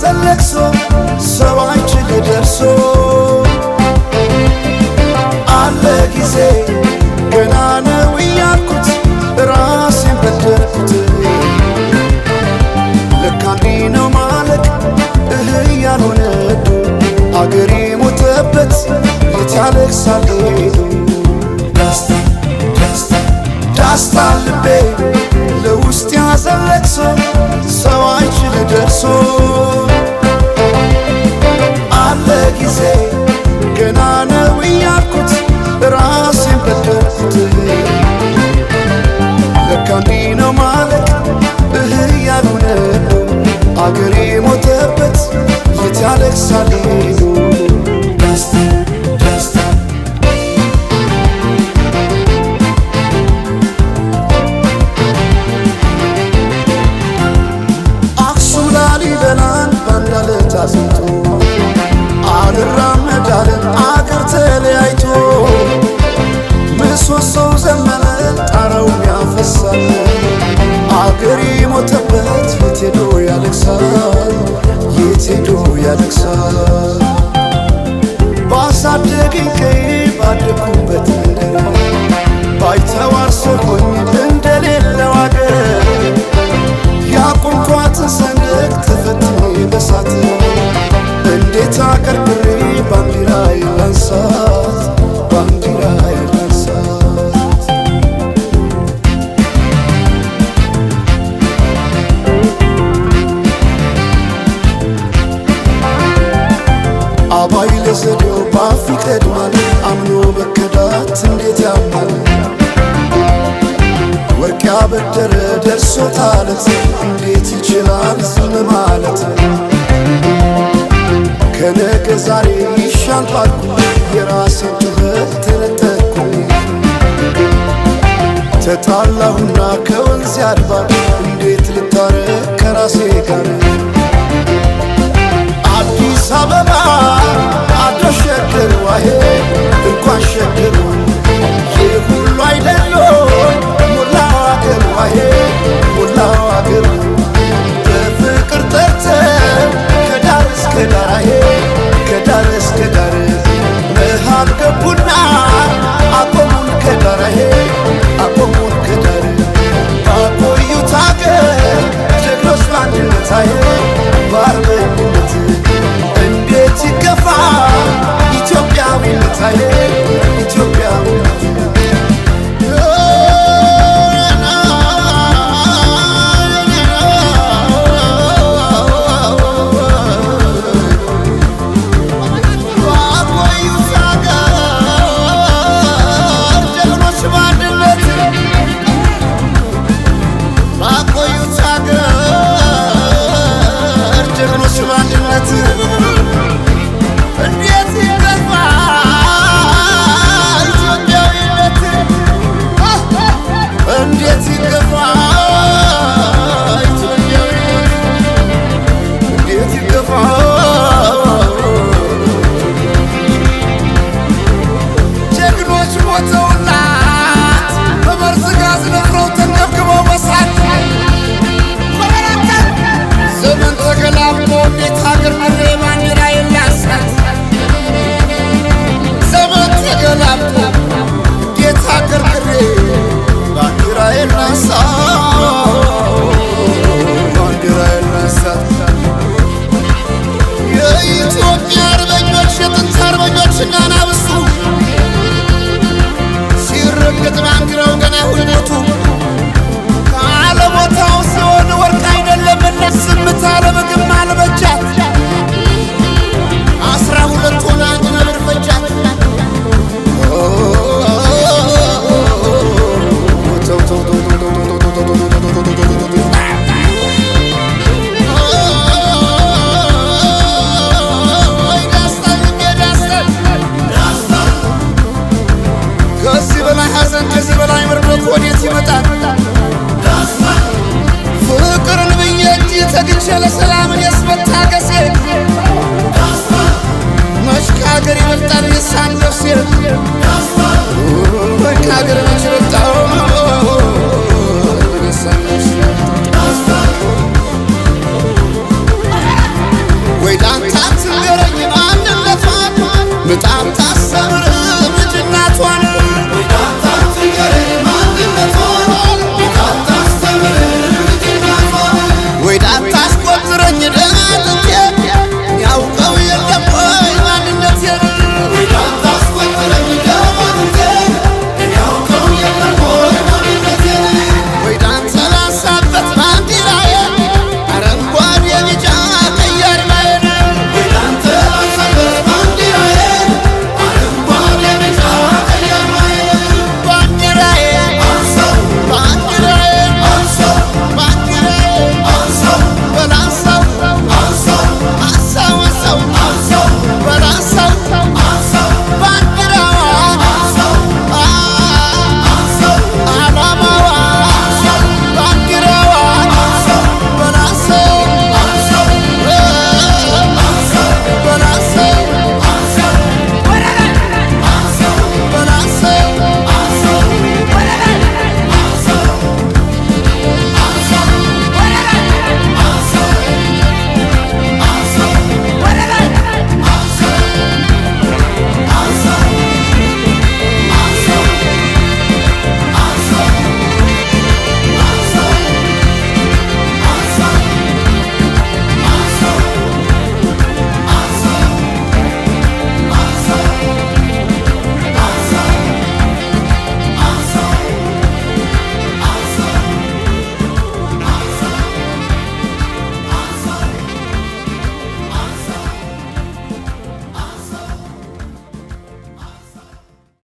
ያዘን ለቅሶ ሰው አይችል ደርሶ አለ ጊዜ ገና ነው እያልኩት ራሴን በደልኩት። ለካ እንዲህ ነው ማለቅ እህ እያሉ ነዱ አገሬ ሞተበት የት ያለቅሳል ሄዱ። ዳስታ ዳስታ ዳስታ ልቤ ለውስጥ ያዘን ለቅሶ ሰው አይችል ደርሶ አለ ጊዜ ገና ነው እያልኩት ራሴን በደልኩት። ለካ እንዲህ ነው ማለቅ እህ እያሉ ነዱ አገሬ ሞተበት የት ያለቅሳል ሄዱ። ዳስታ ዳስታ አክሱም ላሊበላን ባንድ አለት አጽንቶ አልራመድ አለ አገር ተለያይቶ ምሰሶው ዘመነ ጣራውም ያፈሳል አገሬ ሞተበት የት ሄዶ ያለቅሳል የት ሄዶ ያለቅሳል። ባሳደገኝ ቀዬ ባደግኩበት መንደር ባይተዋር ሰው ሆኜ እንደሌለው አገር ያቆምኳትን ሰንደቅ ተፈትኜ በሳት እንዴት አቀርቅሬ ባንዲራዬን ላንሳት ባንዲራዬን ላንሳት። አባይ ለዘዴው ባፍ ይቀድማል አምኖ መከዳት እንዴት ያማል። ወርቅ ያበደረ ደርሶታለት እንዴት ይችላል ዝም ማለት። ከነገ ዛሬ ይሻል ባልኩ የራሴን ጩኸት ተነጠቅኩኝ። ተጣላሁና ከወንዝ ያድባር እንዴት ልታረቅ ከራሴ ጋር። አዲስ አበባ